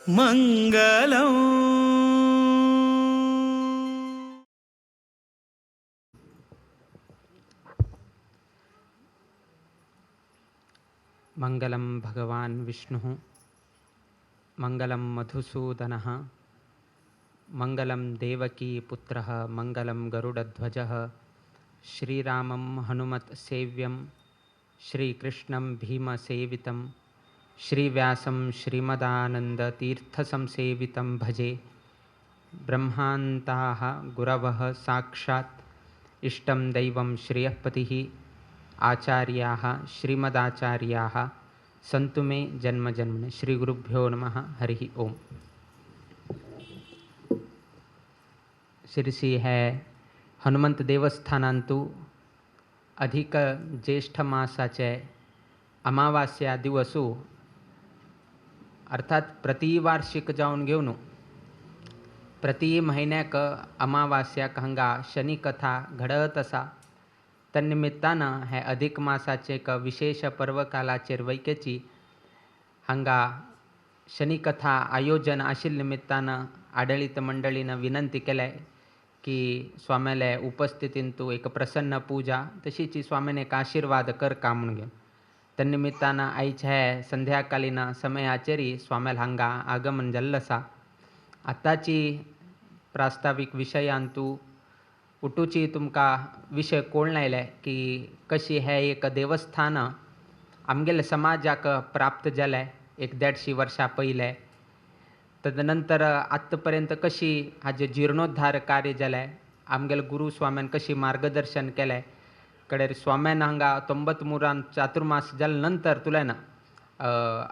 मंगलम। मंगलम भगवान विष्णुः, मंगलम मधुसूदनः, मंगलम देवकी पुत्रः, मंगलम गरुडध्वजः, श्रीरामं हनुमत् सेव्यं, श्रीकृष्णं भीमसेवितं, श्रीव्यासं श्रीमदानन्दतीर्थसंसेवितं भजे। ब्रह्मान्ताः गुरवः साक्षात् इष्टं दैवं श्रेयःपतिः, आचार्याः श्रीमदाचार्याः सन्तु मे जन्म जन्मनि। श्री गुरुभ्यो नमः। हरिः ओम। शिरसी है हनुमंत देवस्थानांतु अधिक ज्येष्ठ मासाचे अमावास्या दिवसू अर्थात प्रतिवार्षिक जावन घेवन प्रति म्हयन्याक अमावास्याक हांगा शनी कथा घडत आसा। तन्निमित्तान हे अधिक मासाचे एक विशेष पर्वकालाचेर वैकेची हांगा शनी कथा आयोजन आशिल्ले निमित्तान आडळीत मंडळीन विनंती केले की स्वाम्याले उपस्थितींतू एक प्रसन्न पूजा तशीच स्वाम्याने एक आशीर्वाद कर का म्हणून घेवन तन्निमित्तान आयच्या हे संध्याकालीन समयाचेरी स्वाम्याल हांगा आगमन जाल्लें आसा। आतांची प्रास्तावीक विशयांतू उठूची तुमकां विशय कोण आयले की कशी हें एक देवस्थान आमगेले समाजाक प्राप्त जालें 150 वर्सां पयलें, तदनंतर आतां पर्यंत कशी हाजें जिर्णोद्धार कार्य जालें, आमगेले गुरू स्वाम्यान कशी मार्गदर्शन केलें, कडेर स्वाम्यान हांगा 93 चातुर्मास जाले नंतर तुलें ना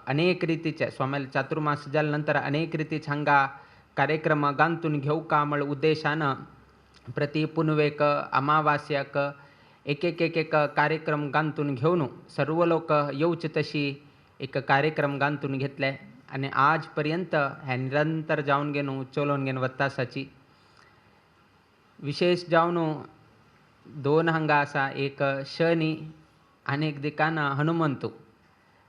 अनेक रितीचे स्वाम्याल चातुर्मास जाले नंतर अनेक रितीचे हांगा कार्यक्रम गांतून घेवका म्हळ्या उद्देशान प्रति पुनवेक अमावास्याक एक एक एक एक कार्यक्रम गांतून घेवन सर्व लोक येवचे तशी एक कार्यक्रम गांतून घेतले आनी आज पर्यंत हे निरंतर जावन घेवन चलोवन घेवन वता आसाची। विशेष जावन दोन हांगा आसा, एक शनी आनी एक दिकान हनुमंतू।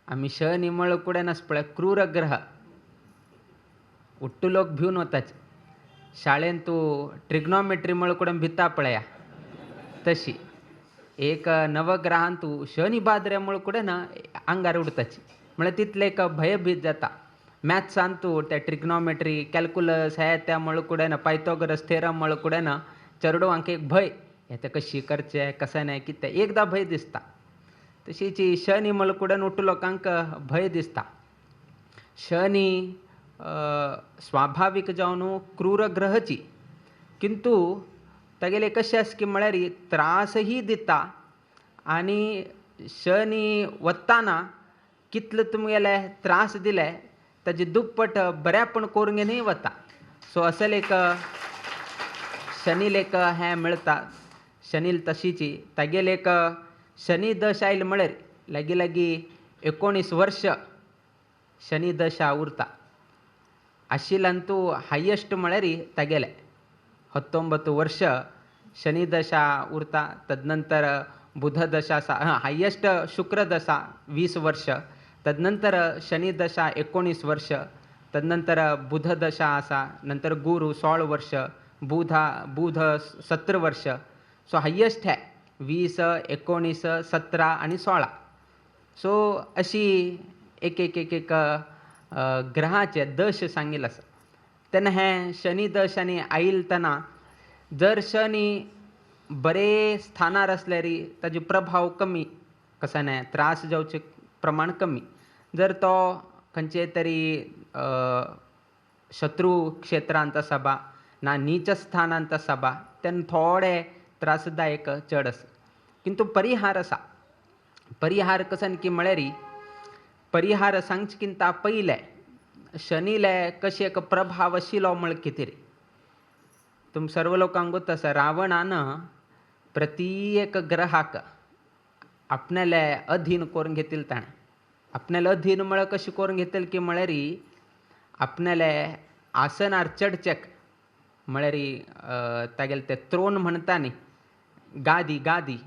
आमी शनी म्हळ्यार कुडेन आसा पळय क्रूर ग्रह, उट्टू लोक भिवन वताचे। शाळेंत तूं ट्रिग्नोमेट्री म्हळ्यार कुडेन भिता पळया तशी एक नवग्रहान तूं शनी बाद्रे म्हळ्यार कुडेन आंगार उडताची, म्हळ्यार तितलें एक भयभीत जाता। मॅथ्सान तूं त्या ट्रिग्नोमेट्री कॅल्कुलस हे त्या म्हळ्यार कुडेन पायथागोरस थेरम म्हळ्यार कुडेन चेडवांक एक भंय, हें तें कशी करचें कशें न्हय कितें एकदां भंय दिसता। तशीच शनी म्हळ्यार कुडेन उठू लोकांक भंय दिसता। शनी स्वाभावीक जावन क्रूर ग्रहची, किंतु तागेले कशें आसा की म्हळ्यार त्रासही दिता आनी शनी वताना कितले तुमगेले त्रास दिले ताजे दुप्पट बऱ्यापण करून घेवनय वता। सो असले एक शनील एक हें मेळटा, शनील तशीची तागेले एक शनी दशा आयली म्हळ्यार लागीं लागीं 19 वर्ष शनी दशा उरता। आशिल्ल्यान तूं हायेस्ट म्हळ्यार तागेले 19 वर्ष शनी दशा उरता। तदनंतर बुध दशा आसा, हायेस्ट शुक्र दशा 20 वर्ष, तदनंतर शनी दशा 19 वर्ष, तदनंतर बुध दशा आसा, नंतर गुरु 16 वर्ष, बुध 17 वर्ष। सो हायेस्ट हे 20, 19, 17 आनी 16। सो अशी एक एक एक एक ग्रहाचे दश सांगिल्लें आसा। तेन्ना हें शनी दश आनी आयल तेन्ना जर शनी बरे स्थानार आसल्यार ताजो प्रभाव कमी, कशें न्हय त्रास जावचें प्रमाण कमी। जर तो खंयचे तरी शत्रू क्षेत्रांत आसा बा ना नीच स्थानांत आसा बा तेन्ना थोडे त्रासदायक चड आसा। किंतु परिहार आसा। परिहार कसन की म्हळ्यार परिहार सांगचे किंता पयलें शनीले कशें एक प्रभाव आशिल्लो म्हळ्यार कितें रे तुम सर्व लोकांक गोत आसा। रावणान प्रत्येक ग्रहाक आपणाले अधीन करून घेतिल्लें ताणें। आपणाले अधीन म्हळ्यार कशें करून घेतलें की म्हळ्यार आपणाले आसनार चडचेक म्हळ्यार तागेलें तें त्रोन म्हणटा न्ही, गादी गादी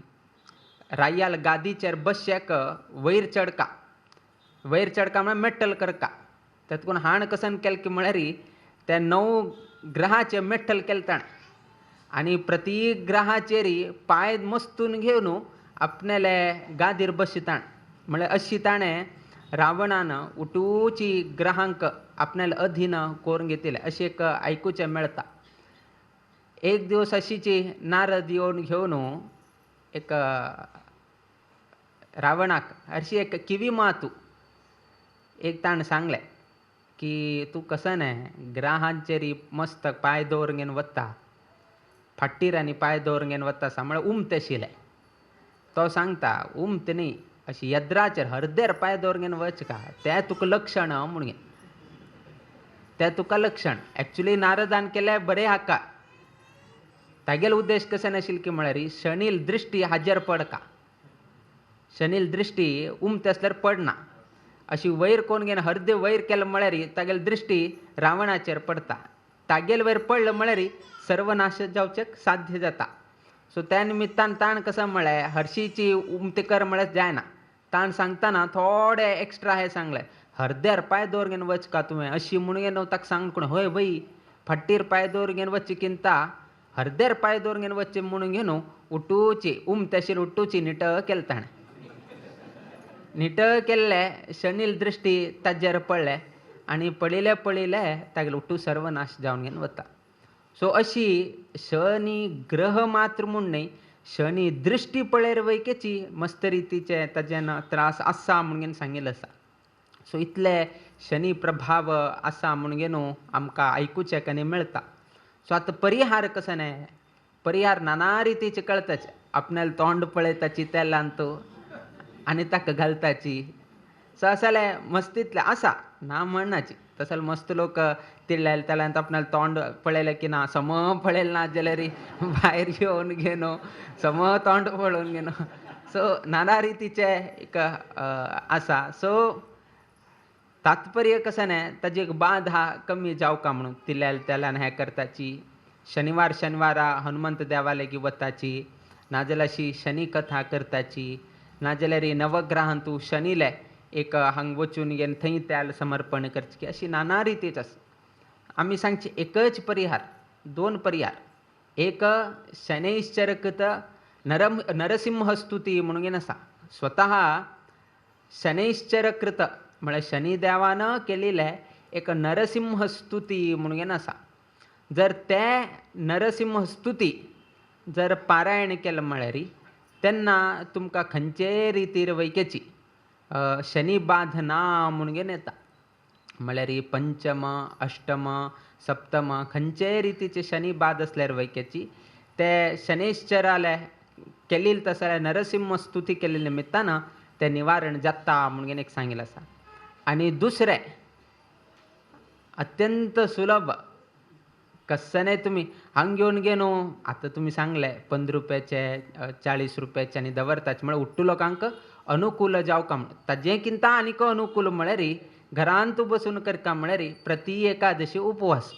रायाल गादीचेर बसचेक वयर चडका, वयर चडका म्हळ्यार मेटल करका। तातूंत हाण कसन केलें की म्हळ्यार त्या 9 ग्रहाचे मेठल केलें ताणें आनी प्रती ग्रहाचेर पांय मस्तून घेवन आपणाले गादीर बशी ताणें. म्हळ्यार अशी ताणें रावणान उटूची ग्रहांक आपणाले अधीन करून घेतिल्लें अशें एक आयकुचें मेळटा. एक दिवस अशीची नारद येवन घेवन एक रावणाक अशी एक किवी मातू एक ताणें सांगलें की तूं कसं न्हय ग्रहांचेर मस्त पांय दवरून घेवन वता, फाटीर आनी पांय दवरून घेवन वता आसा म्हळ्यार उमतें आशिल्लें. तो सांगता उमतें न्ही, अशी यद्राचेर हरदेर पांय दवरून घेवन वच का, तें तुका लक्षण म्हणून, तें तुका लक्षण. एक्चुली नारदान केलें बरें हाका, तागेलो उद्देश कशें नाशिल्लो की म्हळ्यार शनील दृश्टी हाजेर पडका, शनील दृश्टी उमतें आसल्यार पडना, अशी वयर कोण घेवन हरदे वयर केलें म्हळ्यार तागेली दृश्टी रावणाचेर पडटा, तागेल वयर पडलें म्हळ्यार सर्वनाश जावचें साध्य जाता. सो त्या निमित्तान ताण कसो म्हळें हरशीची उमतें कर म्हळ्यार जायना, ताण सांगतना थोडें एक्स्ट्रा हें सांगलें, हरद्यार पांय दवर घेवन वच का तुवें अशी म्हणून घेवन ताका सांग कोण हय वय फाटीर पांय दवर घेवन वच किंता हरद्यार पांय दवर घेवन वच म्हणून घेवन उठूची उमतें आशिल्लें उठूची निट केलें ताणें. निट केल्लें शनील दृश्टी ताजेर पडलें आनी पळयलें पळयलें तागेलो उठू सर्वनाश जावन घेवन वता. सो अशी शनी ग्रह मात्र म्हूण न्हय, शनी दृश्टी पळयर वयकेची मस्त रितीचे ताजेन त्रास आसा म्हणून सांगिल्लें आसा. सो इतले शनी प्रभाव आसा म्हणून न्हू आमकां आयकुचें आनी मेळटा. सो आतां परिहार कसो न्हय, परिहार नाना रितीचे कळटाचे, आपणाले तोंड पळयताची तेलान तो आनी ताका घालताची. सो अशें मस्तींतलें आसा ना म्हणनाची, तसो मस्त लोक तिळ्ळे तेलांत आपणालें तोंड पळयलें की ना सम पळयलें ना जाल्यार भायर येवन घेवन सम तोंड पळोवन घेवन. सो नाना रितीचे एक आसा. सो तात्पर्य कशें न्हय ताजी एक बाधा कमी जावका म्हणून तिळ्ळे तेलान हें करताची, शनिवार शनिवारा हनुमंत देवाले वताची, नाजाल्यार अशी शनी कथा करताची, नाजाल्यार नवग्रहांतू शनीले एक हांग वचून घेवन थंय तेल समर्पण करचें की अशी नाना रितीच आसा. आमी सांगचे एकच परिहार, 2 परिहार. एक शनैश्चरकृत नरसिंहस्तुती म्हणून आसा. स्वतः शनैश्चरकृत म्हळ्यार शनिदेवान केलेलें एक नरसिंहस्तुती म्हणून आसा. जर ते नरसिंहस्तुती जर पारायण केलें म्हळ्यार तेन्ना तुमकां खंयचेय रितीर वैकेची शनी बाध ना म्हणून येता. म्हळ्यार पंचम अष्टम सप्तम खंयचेय रितीचे शनी बाध आसल्यार वैकेची ते शनैश्चराले केली तसल्यार नरसिंह स्तुती केल्ले निमित्तान तें निवारण जाता म्हणून एक सांगिल्लें आसा. आनी दुसरें अत्यंत सुलभ, कसं तुमी हांग घेवन घेवन आतां तुमी सांगलें 15 रुपयाचे 40 रुपयाचे आनी दवरताचे म्हळ्यार उट्टू लोकांक अनुकूल जावका म्हण ताजें किंता आनीक अनुकूल म्हळ्यार घरांत बसून करता म्हळ्यार प्रति एकादशी उपवास,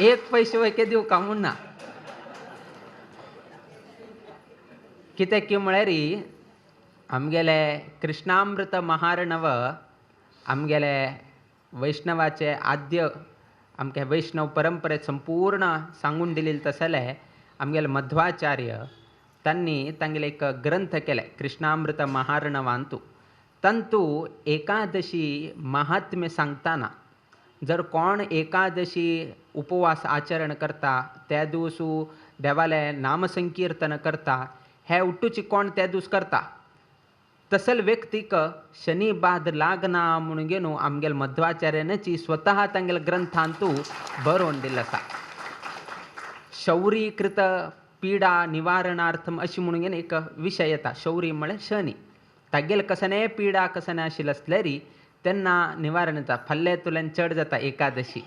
एक पयशे वयके दिवका म्हूण ना. कित्याक की म्हळ्यार आमगेले कृष्णामृत महार्णव आमगेले वैष्णवाचे आद्य आमगे वैष्णव परंपरेत संपूर्ण सांगून दिलेलें तसलें आमगेले मध्वाचार्य तांणी तांगेले एक ग्रंथ केले कृष्णामृत महार्णवांतू. तांतू एकादशी महात्म्य सांगतना जर कोण एकादशी उपवास आचरण करता त्या दिवसू देवाले नामसंकीर्तन करता हे उट्टूची कोण त्या दिवस करता तसल व्यक्तीक शनी बाध लागना म्हणून घेवन आमगेले मध्वाचार्यानची स्वतः तांगेले ग्रंथांतू बरोवन दिल्लें आसा. शौरीकृत पिडा निवारणार्थम अशी म्हणून घेवन एक विशय येता. शौरी म्हळ्यार शनी, तागेले कसने पिडा कसने आशिल्ले आसल्यार तेन्ना निवारण जाता. फाल्यां तुल्यान चड जाता एकादशी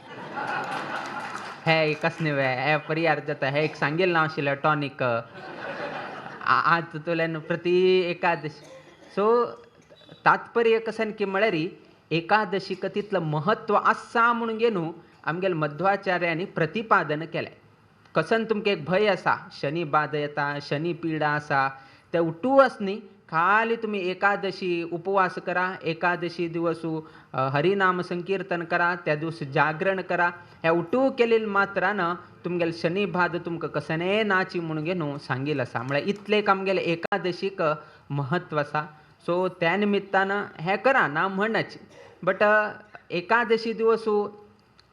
हे कसने वे हे परिहार जाता, हे एक सांगिल्लें ना आशिल्लें टॉनीक आज तुल्यान प्रति एकादशी. सो तात्पर्य कशें की म्हळ्यार एकादशीक तितलें म्हत्व आसा म्हणून घेवन आमगेले मध्वाचार्यांनी प्रतिपादन केलें. कसन तुमकां एक भंय आसा शनी बाध येता शनी पिडा आसा ते उठू आस न्ही खाली तुम्ही एकादशी उपवास करा, एकादशी दिवस हरिनाम संकीर्तन करा, त्या दिवस जागरण करा. ह्या उठू केलेल मात्रानं तुमगेले शनी भाद तुमकां कसने नाची म्हणून घेवन सांगील आसा. म्हळ्यार इतलें आमगेलें एकादशीक महत्व आसा. सो त्या निमित्तान हें करा ना म्हणनाची, बट एकादशी दिवस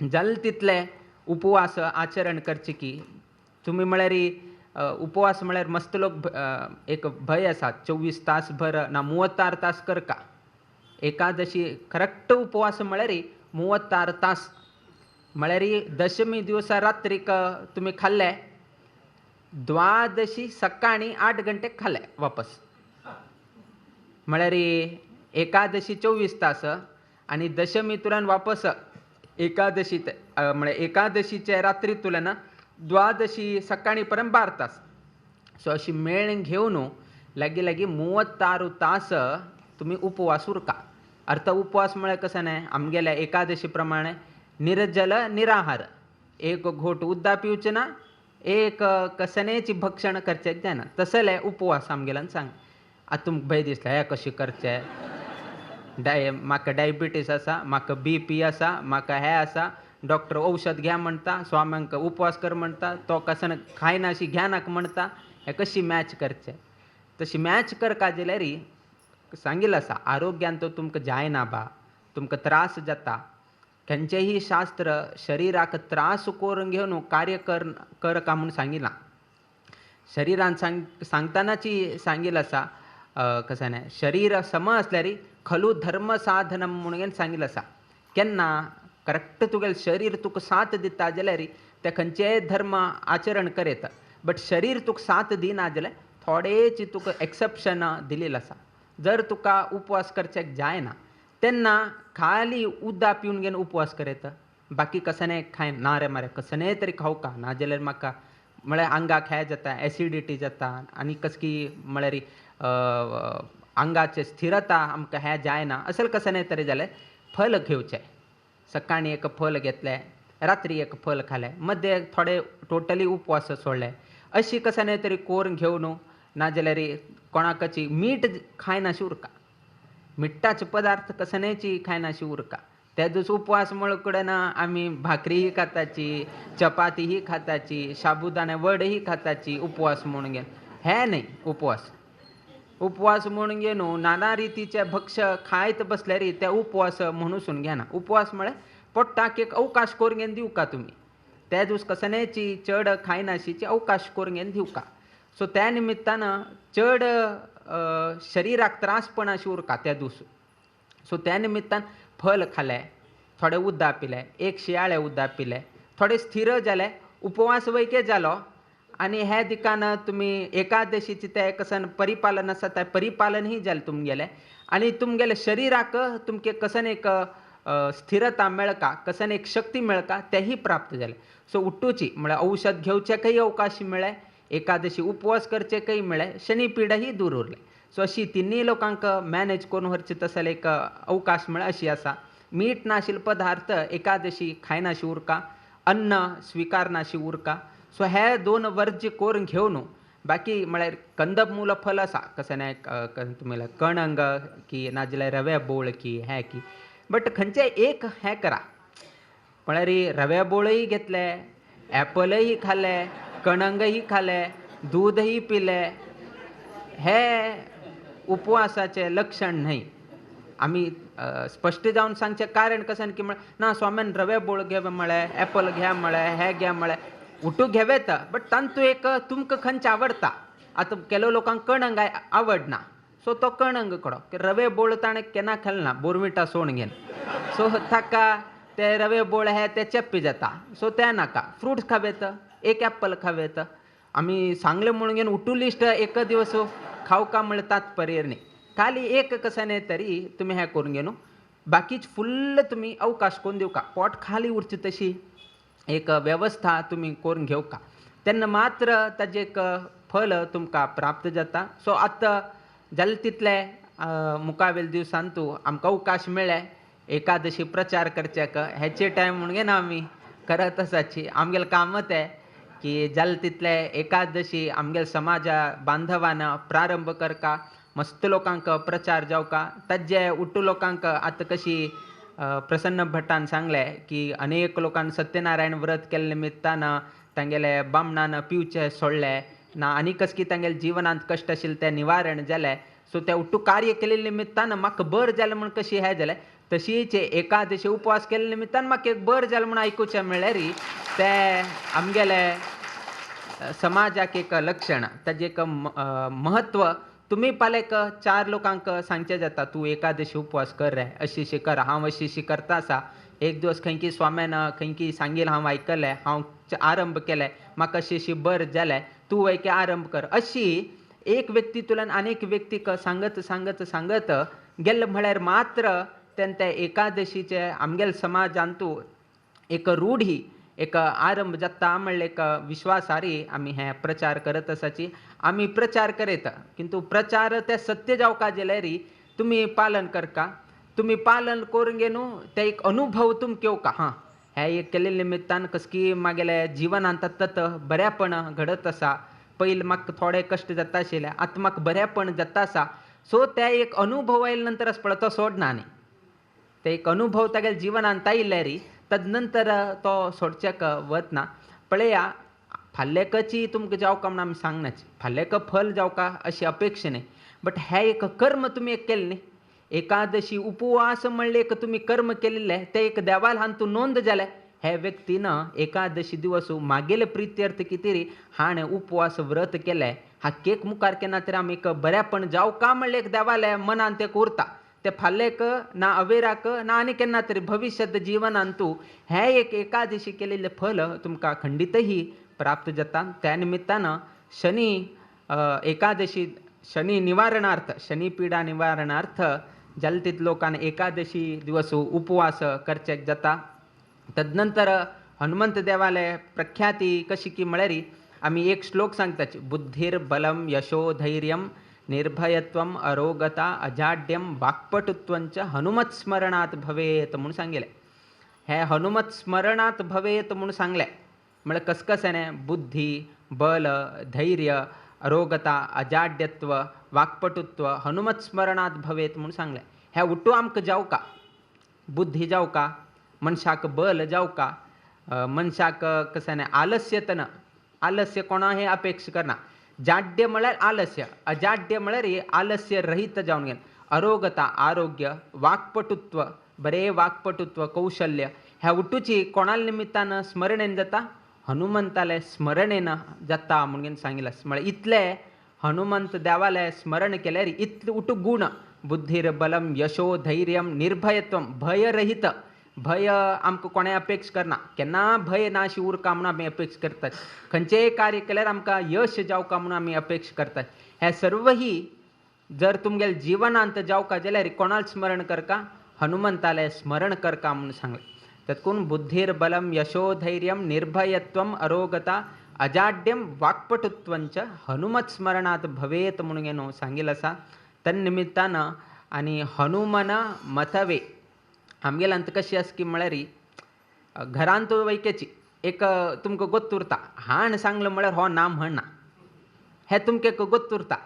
जाल तितले उपवास आचरण करचे की तुमी म्हळ्यार उपवास म्हळ्यार मस्त लोक एक भंय आसा 24 तास भर ना 36 तास करका. एकादशी करेक्ट उपवास म्हळ्यार 36 तास म्हळ्यार दशमी दिवसा रात्रीक तुमी खाल्ले, द्वादशी सकाळी 8 घंटे खाल्ले वापस. म्हळ्यार एकादशी 24 तास आनी दशमी तुल्यान वापस एकादशी म्हळ्यार एकादशीचे रात्री तुल्यान द्वादशी सकाळी पर्यंत 12 तास. सो अशी मेळ घेवन लागीं लागीं 36 तास तुमी उपवास उरका. अर्थ उपवास म्हळ्यार कसो न्हय, आमगेल्या एकादशी प्रमाणे निर्जल निराहार, एक घोट उद्दा पिवचें ना, एक कसनेची भक्षण करचें जायना, तसले उपवास आमगेल्यान सांग. आतां तुमकां भंय दिसता हें कशें करचें, म्हाका डायबिटीस आसा, म्हाका बीपी आसा, म्हाका हें आसा, डॉक्टर औषध घ्या म्हणटा, स्वाम्यांक उपवास कर म्हणटा, तो कसन खायनाशी घ्या नाका म्हणटा, हें कशी मॅच करचें. तशी मॅच करका जाल्यार सांगिल्लें आसा आरोग्यान तो तुमकां जायना बा, तुमकां त्रास जाता. खंयचेंय शास्त्र शरिराक त्रास करून घेवन कार्य कर का म्हूण सांगिलां. शरिरान सांगतानाची सांगिल्लें आसा कशें न्हय, शरीर सम आसल्यार खलु धर्म साधनम म्हणून सांगिल्लें आसा. केन्ना करेक्ट तुगेलें शरीर तुका साथ दिता जाल्यार ते खंयचेय धर्म आचरण करयता, बट शरीर तुका साथ दिना जाल्यार थोडेच तुका एक्सेप्शन दिलेलें आसा. जर तुका उपवास करचें जायना तेन्ना खाली उदक पिवन घेवन उपवास करयता, बाकी कसने खाय ना रे मारे कसने तरी खावका ना जाल्यार म्हाका म्हळ्यार आंगाक हें जाता, एसिडिटी जाता आनी कसकी म्हळ्यार आंगाचे स्थिरता आमकां हें जायना, अशें कसने तरी जाल्यार फल घेवचें. सकाळीं एक फल घेतलें, रात्री एक फल खालें, मदें थोडे टोटली उपवास सोडले, अशी कसने तरी कोरून घेवन ना जाल्यार कोणाकची मीठ खायनाशी उरका, मिठाचे पदार्थ कसनेची खायनाशी उरका. त्या दिवस उपवास म्हळ्या कडेन आमी भाकरीय खाताची, चपातीय खाताची, साबुदाणे वडही खाताची उपवास म्हणून घेवन. हें न्हय उपवास. उपवास म्हणून घेवन नाना रितीचे भक्ष खायत बसल्यार ते उपवास म्हणून घेना. उपवास म्हळ्यार पोट्टाक एक अवकाश करून घेवन दिवका तुमी, त्या दिवस कसनेची चड खायनाशीची अवकाश करून घेवन दिवका. सो त्या निमित्तान चड शरिराक त्रासपणाशी उरका त्या दिवस. सो त्या निमित्तान फल खालें, थोडे उदक पिलें, एक शियाळे उदक पिलें, थोडे स्थिर जाले, उपवास वैके जालो. आनी हे दिकान तुमी एकादशीचे ते कसन परिपालन आसा तें परिपालनूय जालें तुमगेलें, आनी तुमगेले शरिराक तुमके कसन एक स्थिरता मेळका, कसन एक शक्ती मेळका तेंय प्राप्त जालें. सो उठुची म्हळ्यार औषध घेवचेकय अवकाश मेळ्ळें, एकादशी उपवास करचेकय मेळ्ळें, शनी पिडाय दूर उरलें. सो अशी तिनूय लोकांक मॅनेज करून व्हरचें तसले एक अवकाश म्हळ्यार अशी आसा. मीठ नाशिल्ले पदार्थ एकादशी खायनाशी उरका, अन्न स्विकारनाशी उरका. सो हे दोन वर्ज्य करून घेवन बाकी म्हळ्यार कंदमूल फल आसा कशें न्हय तुमी कणंग की नाजाल्यार रव्या बोळ की हें की, बट खंयचें एक हें करा. म्हळ्यार रव्या बोळय घेतले, एपलय खाले, कणंगय खाले, दूदय पिले, हे उपवासाचें लक्षण न्हय. आमी स्पश्ट जावन सांगचें कारण कशें की म्हळ्यार ना स्वाम्यान रव्या बोळ घे म्हळें, एपल घे म्हळें, हें घे म्हळें, उठू घेवेता, बट तांतू एक तुमकां खंयचें आवडटा. आतां केलो लोकांक कणंग आवडना, सो तो कणंग कडो रवे बोळ ताणें केन्ना खालें ना, बोरमिटा सोण घेवन, सो ताका ते रवे बोळ हे ते चेप्पे जाता, सो ते नाका. फ्रुट्स खावेत, एक एप्पल खावेत. आमी सांगलें म्हणून घेवन उठू लिस्ट एक दिवस खावका म्हळ्यार तात्पर्य न्ही, खाली एक कशें न्हय तरी तुमी हें करून घेवन बाकीच फुल्ल तुमी अवकाश करून दिवका, पोट खाली उरची तशी एक वेवस्था तुमी करून घेवका, तेन्ना मात्र ताजें एक फल तुमकां प्राप्त जाता. सो आतां जालें तितलें मुखावेल्या दिवसांतू आमकां अवकाश मेळ्ळें एकादशी प्रचार करच्याक, हेचे टायम म्हणून घेना आमी करत आसाची. आमगेलें काम तें की जालें तितलें एकादशी आमगेले समाजा बांधवान प्रारंभ करका, मस्त लोकांक प्रचार जावका ताजे उट्टू लोकांक आतां कशी प्रसन्न भट्टान सांगलें की अनेक लोकांक सत्यनारायण व्रत केल्ले निमित्तान तांगेले बामणान पिवचें सोडलें ना आनी कसकी तांगेले जिवनांत कश्ट आशिल्लें तें निवारण जालें. सो तें उट्टू कार्य केल्ले निमित्तान म्हाका बरें जालें म्हूण कशी हें जालें, तशीच एकादशी उपवास केल्ले निमित्तान म्हाका एक बरें जालें म्हूण आयकुचें म्हळ्यार तें आमगेले समाजाक एक लक्षण, ताजें एक म्हत्व तुमी पालेक चार लोकांक सांगचें जाता, तूं एकादशी उपवास कर रे, अशी अशी कर, हांव अशी अशी करता आसा. एक दिवस खंयकी स्वाम्यान खंयकी सांगील हांव आयकलें, हांव आरंभ केलें, म्हाका अशी अशी बरें जालें, तूं वयके आरंभ कर. अशी एक व्यक्तीतल्यान आनीक व्यक्तीक सांगत सांगत सांगत गेल्ले म्हळ्यार मात्र तेन्ना ते एकादशीचे आमगेले समाजांतू एक रूढी एक आरंभ जाता म्हणलें एक विश्वासारी आमी हे प्रचार करत आसाची. आमी प्रचार करयता किंतु प्रचार ते सत्य जावका जाल्यार तुमी पालन करका, तुमी पालन करून घेवन ते एक अनुभव तुमकां येवका. हां, हें एक केल्ले निमित्तान कसकी मागेले जिवनांत तत बऱ्यापण घडत आसा. पयलीं म्हाका थोडे कश्ट जाता आशिल्ले, आतां म्हाका बऱ्यापण जाता आसा. सो ते एक अनुभव आयले नंतर आसा पळय तो सोडना न्ही, ते एक अनुभव तागेल्या जिवनांत आयिल्ले री तदनंतर तो सोडच्याक वतना. पळया फाल्लेकची तुमकां जावका म्हूण आमी सांगनाची, फाल्लेक फल जावका अशी अपेक्षा न्ही, बट हें एक कर्म तुमी एक केलें न्ही, एकादशी उपवास म्हणलें एक तुमी कर्म केल्लें तें एक देवाल हातूंत नोंद जालें. हे व्यक्तीन एकादशी दिवस मागेले प्रित्यर्थ कितें हाणें उपवास व्रत केलें, हा केक मुखार केन्ना तरी आमी एक बऱ्यापण जावका म्हणलें एक देवालें मनांत एक उरता, ते फाल्लेक ना अवेराक ना आनी केन्ना तरी भविश्यत जिवनांतू हें एक एकादशी केलेलें फल तुमकां खंडीतही प्राप्त जाता. त्या निमित्तान शनी एकादशी शनी निवारणार्थ, शनी पिडा निवारणार्थ जाले तितले लोकांनी एकादशी दिवस उपवास करचेक जाता. तदनंतर हनुमंत देवाले प्रख्याती कशी की म्हळ्यार आमी एक श्लोक सांगताची, बुद्धिर्बलम यशोधैर्यम निर्भयत्वम अरोगता अजाड्यम वाक्पटुत्वंच हनुमत स्मरणात भवेत म्हूण सांगिल्लें. हें हनुमत स्मरणात भवेत म्हूण सांगलें म्हळ्यार कसकसें बुद्धी बल धैर्य अरोगता अजाड्यत्व वाक्पटुत्व हनुमत स्मरणात भवेत म्हूण सांगलें. हें उट्टू आमकां जावका, बुद्धी जावका, मनशाक बल जावका, मनशाक कशें आलस्यतन, आलस्य कोणा हें अपेक्षा करना, जाड्य म्हळ्यार आलस्य, अजाड्य म्हळ्यार आलस्य रहित जावन गेलें, अरोगता आरोग्य, वाक्पटुत्व बरें वाक्पटुत्व कौशल्य ह्या उट्टूची कोणाल्या निमित्तान स्मरणेन जाता, हनुमंताले स्मरणेन जाता म्हणून सांगिल्लें. म्हळ्यार इतलें हनुमंत देवाले स्मरण केल्यार इतले उट्टू गुण, बुद्धिर्बलम यशो धैर्यम निर्भयत्वम भयरहित, भय आमकां कोणें अपेक्षा करना, केन्ना भय ना अशी उरका म्हणून आमी अपेक्षा करतात, खंयचेय कार्य केल्यार आमकां यश जावका म्हणून आमी अपेक्षा करतात. हें सर्वही जर तुमगेले जिवनांत जावका जाल्यार कोणाक स्मरण करका, हनुमंताले स्मरण करका म्हणून सांगलें. तत्कून बुद्धिर्बलम यशोधैर्यम निर्भयत्वम अरोगता अजाड्यम वाक्पटुत्वंच हनुमत स्मरणात भवेत म्हणून सांगिल्लें आसा. तन्निमित्तान आनी हनुमन मतवे आमगेल्यांत कशी आसा की म्हळ्यार घरांत वैकेची एक तुमकां गोत्त उरता, हाण सांगलें म्हळ्यार हो ना म्हणना, हें तुमकां एक गोत्त उरता.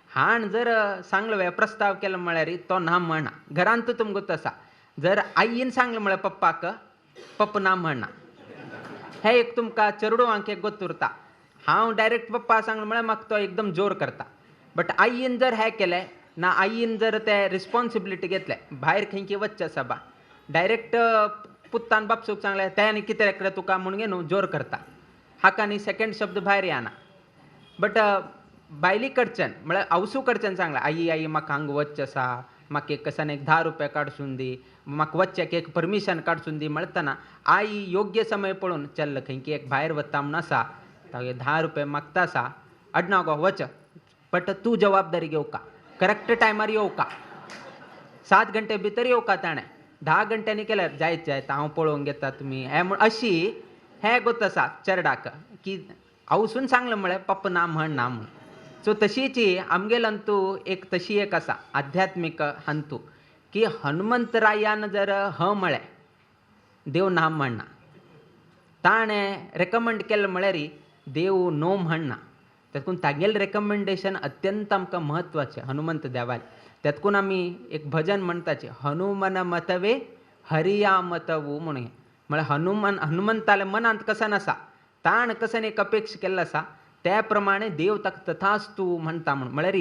हाण जर सांगलो प्रस्ताव केलो म्हळ्यार तो ना म्हणना, घरांत तुमकां गोत्त आसा. जर आईन सांगलें म्हळ्यार पप्पाक, पप्पा ना म्हणना, हें एक तुमकां चेडवांक एक गोत्त उरता. हांव डायरेक्ट पप्पा सांगलें म्हळ्यार म्हाका तो एकदम जोर करता, बट आईन जर हें केलें ना, आईन जर ते रिस्पोन्सिबिलिटी घेतले, भायर खंयकी वचचें आसा बा, डायरेक्ट पुत्तान बापसूक सांगलें तें आनी कितें रे तुका म्हणून न्हू जोर करता, हाका आनी सेकेंड शब्द भायर येना. बट बायली कडच्यान म्हळ्यार आवसू कडच्यान सांगलें, आई आई म्हाका हांगा वचचें आसा, म्हाका एक कसान एक 10 रुपया काडसून दी, म्हाका वचचें एक परमिशन काडसून दी म्हणतना आई योग्य समय पळोवन चल खंयकी एक भायर वता म्हूण आसा, तागे 10 रुपया मागता आसा, अडना गो वच, बट तूं जबाबदारी घेवका, करेक्ट टायमार येवका, 7 घंटे भितर येवका, ताणें 10 घंट्यांनी केल्यार जायत जायत हांव पळोवंक घेता तुमी हें म्हूण अशी हें गोत आसा चेरडाक की हांवसून सांगलें म्हळ्यार पप्पा ना म्हण ना म्हूण. सो तशीच आमगेल अंतू एक तशी एक आसा आध्यात्मीक हंतू की हनुमंतरायान जर ह म्हळें देव ना म्हणना, ताणें रेकमंड केलें म्हळ्यार देव नो म्हणना. तेतून तागेलें रेकमेंडेशन अत्यंत आमकां म्हत्वाचें हनुमंत देवालें. तेतकून आमी एक भजन म्हणटाचे, हनुमन मतवे हरिया मतवू म्हणून. म्हळ्यार हनुमंताल्या मनांत कसन आसा, ताण कसन एक अपेक्षा केल्लो आसा त्या प्रमाणे देव ताका तथास्तू म्हणटा म्हूण. म्हळ्यार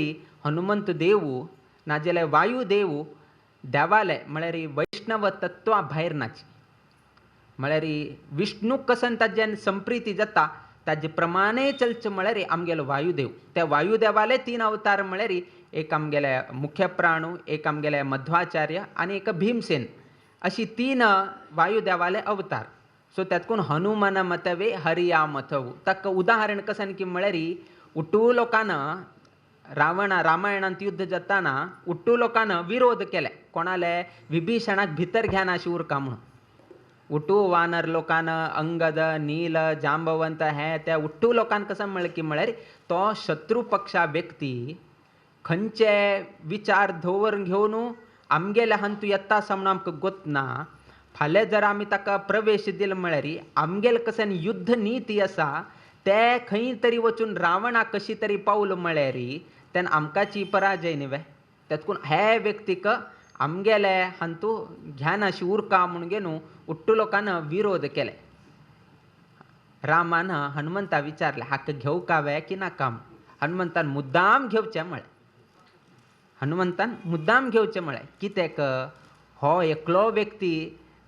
हनुमंत देवू नाजाल्यार वायुदेव देवाले म्हळ्यार वैष्णव तत्वा भायर नाची. म्हळ्यार विष्णू कसन ताज्यान संप्रिती जाता ताजे प्रमाणे चलचें म्हळ्यार आमगेलो वायुदेव. त्या वायुदेवाले तीन अवतार म्हळ्यार एक आमगेले मुख्य प्राणू, एक आमगेले मध्वाचार्य आनी एक भीमसेन, अशी तीन वायुदेवाले अवतार. सो तेतकून हनुमन मतवे हरिया मतवू. ताका उदाहरण कसन की म्हळ्यार उट्टू लोकान रावणा रामायणांत युद्ध जाताना उट्टू लोकान विरोध केले कोणाले, विभीषणाक भितर घेना अशी उरका म्हणून. उट्टू वानर लोकान अंगद नील जांबवंत हे त्या उट्टू लोकान कसं म्हणलें की म्हळ्यार तो शत्रू पक्षा व्यक्ती खंयचे विचार दवरून घेवन आमगेले हांतू येता आसा म्हणून आमकां गोतना. फाल्यां जर आमी ताका प्रवेश दिलो म्हळ्यार आमगेले कसन युद्ध निती आसा ते खंय तरी वचून रावणाक कशी तरी पावलो म्हळ्यार तेन्ना आमकांची पराजय न्ही वे. तेतकून हे व्यक्तीक आमगेले हांतू घ्यान अशी उरका म्हणून घेवन उट्टू लोकान विरोध केले. रामान हनुमंता विचारलें हाका घेवं का वे की नाका. हनुमंतान मुद्दाम घेवचें म्हळें. हनुमंतान मुद्दाम घेवचें म्हळें कित्याक हो एकलो व्यक्ती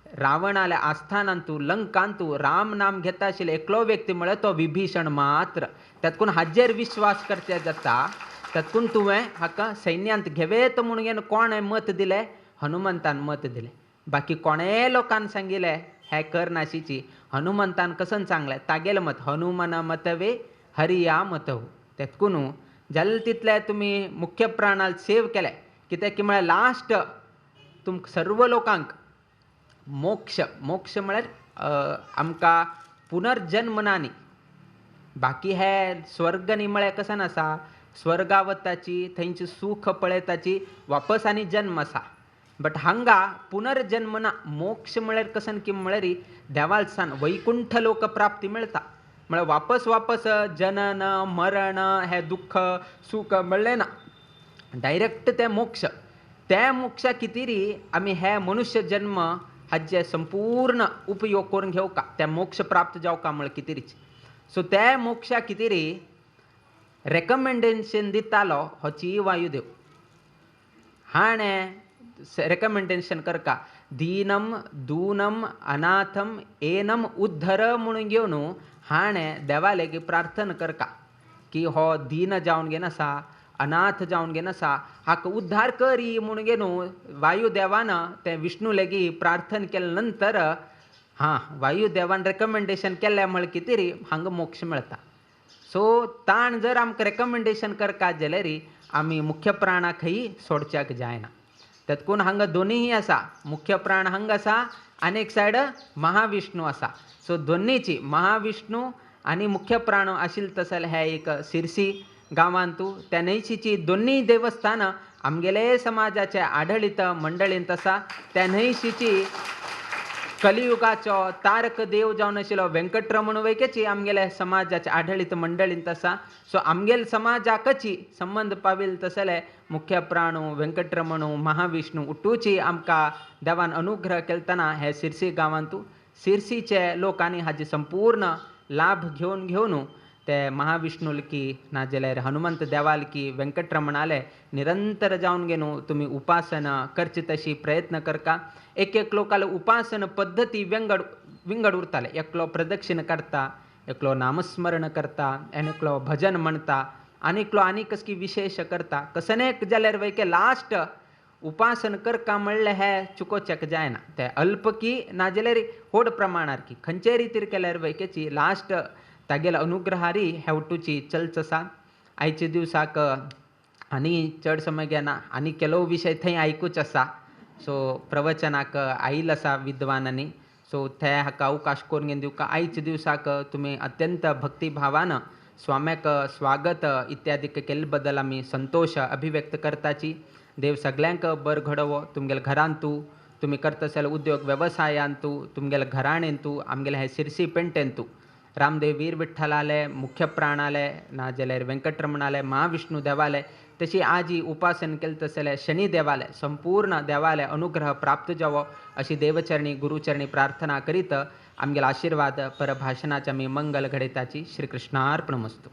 रावणाल्या आस्थानांतू लंकांतू राम नाम घेता आशिल्लो एकलो व्यक्ती म्हळ्यार तो विभीषण मात्र. तेतकून हाजेर विश्वास करचे जाता. तेतकून तुवें हाका सैन्यांत घेवेत म्हणून घेवन कोणें मत दिलें, हनुमंतान मत दिलें. बाकी कोणें लोकान सांगिलें हें कर नाशिची, हनुमंतान कसन सांगलें तागेलें मत, हनुमन मतवे हरिया मतवू. तेतकून जालें तितलें तुमी मुख्य प्राणाल सेव केलें कित्याक की म्हळ्यार लास्ट तुमकां सर्व लोकांक मोक्ष, मोक्ष म्हळ्यार आमकां पुनर्जन्म ना न्ही. बाकी हे स्वर्ग न्ही म्हळ्यार कसन आसा, स्वर्गा वताची थंयची सूख पळयताची वापस आनी जन्म आसा. बट हांगा पुनर्जन्म ना. मोक्ष म्हळ्यार कसन की म्हळ्यार देवालसान वैकुंठ लोक प्राप्ती मेळटा. म्हळ्यार वापस वापस जनन मरण हे दुःख सूख म्हणलें ना, डायरेक्ट तें मोक्ष. त्या मोक्षा कितेरी आमी हे मनुष्य जन्म हाजे संपूर्ण उपयोग करून घेवका, त्या मोक्ष प्राप्त जावका म्हळ्यार कितेरीच. सो त्या मोक्षा कितेरी रेकमेंडेशन दितालो होची वायुदेव. हाणें रेकमेंडेशन करका दीनम दूनम अनाथम एनम उद्धर म्हणून घेवन हाणें देवालेगी प्रार्थना करका की हो दीन जावन घेन आसा, अनाथ जावन घेन आसा, हाका उद्धार करी म्हणून घेवन वायुदेवान तें विष्णू लेगी प्रार्थना केले नंतर हां वायुदेवान रेकमेंडेशन केलें म्हळ्यार कितें हांगा मोक्ष मेळटा. सो ताण जर आमकां रेकमेंडेशन करका जाल्यार आमी मुख्य प्राणाकय सोडच्याक जायना. तेतकून हांगा दोनीय आसा, मुख्य प्राण हांगा आसा आनी एक सायड महाविष्णू आसा. सो दोनीची महाविष्णू आनी मुख्य प्राण आशिल्ले तसले हे एक सिरसी गांवांतू त्या न्हंयशीची दोनूय देवस्थानां आमगेले समाजाचे आडळीत मंडळींत आसा. त्या न्हंयशीची कलियुगाचो तारक देव जावन आशिल्लो वेंकटरमण वैकेची आमगेले समाजाचे आडळीत मंडळींत आसा. सो आमगेले समाजाकची संबंद पाविल तसले मुख्य प्राणू वेंकटरमणू महाविष्णू उट्टूची आमकां देवान अनुग्रह केलतना हे सिरसी गांवांतू सिरसीचे लोकांनी हाजे संपूर्ण लाभ घेवन घेवन ते महाविष्णुलकी नाजाल्यार हनुमंत देवालकी वेंकटरमणाले निरंतर जावन घेवन तुमी उपासना करची तशी प्रयत्न करका. एक एक लोकाले उपासना पद्दती विंगड विंगड उरताले. एकलो प्रदक्षिण करता, एकलो नामस्मरण करता, आनी एकलो भजन म्हणटा, आनी एकलो आनी कसली विशेश करता. कसनेक जाल्यार वयके लास्ट उपासन करका म्हणलें हें चुकोवच्याक जायना. तें अल्प की नाजाल्यार व्हड प्रमाणार की खंयचे रितीर केल्यार वयकेची लास्ट तागेल्या अनुग्रहारी हेवटूची चलच आसा. आयच्या दिवसाक आनी चड समय घेना आनी ಕೆಲವು विशय थंय आयकूच आसा. सो प्रवचनाक आयल आसा विद्वानांनी. सो ते हाका अवकाश करून घेवन दिवका. आयच्या दिवसाक तुमी अत्यंत भक्तिभावान स्वाम्याक स्वागत इत्यादी केल्ले बद्दल आमी संतोश अभिव्यक्त करताची. देव सगल्यांक बरें घडोवो. तुमगेल्या घरांतू तुमी करता जाल्यार उद्योग वेवसायांतू तुमगेल्या घराणेंतू आमगेले हे सिरसी पेंटेंतू रामदेव वीर विठ्ठलाले मुख्य प्राणाले नाजाल्यार व्यंकटरमणाले महाविष्णू देवाले तशी आजी उपासन केले तसले शनी देवाले संपूर्ण देवाले अनुग्रह प्राप्त जावो अशी देवचरणी गुरुचरणी प्रार्थना करीत आमगेला आशीर्वाद परभाषणाच्या मी मंगल घडयताची. श्रीकृष्णार्पणमस्तु.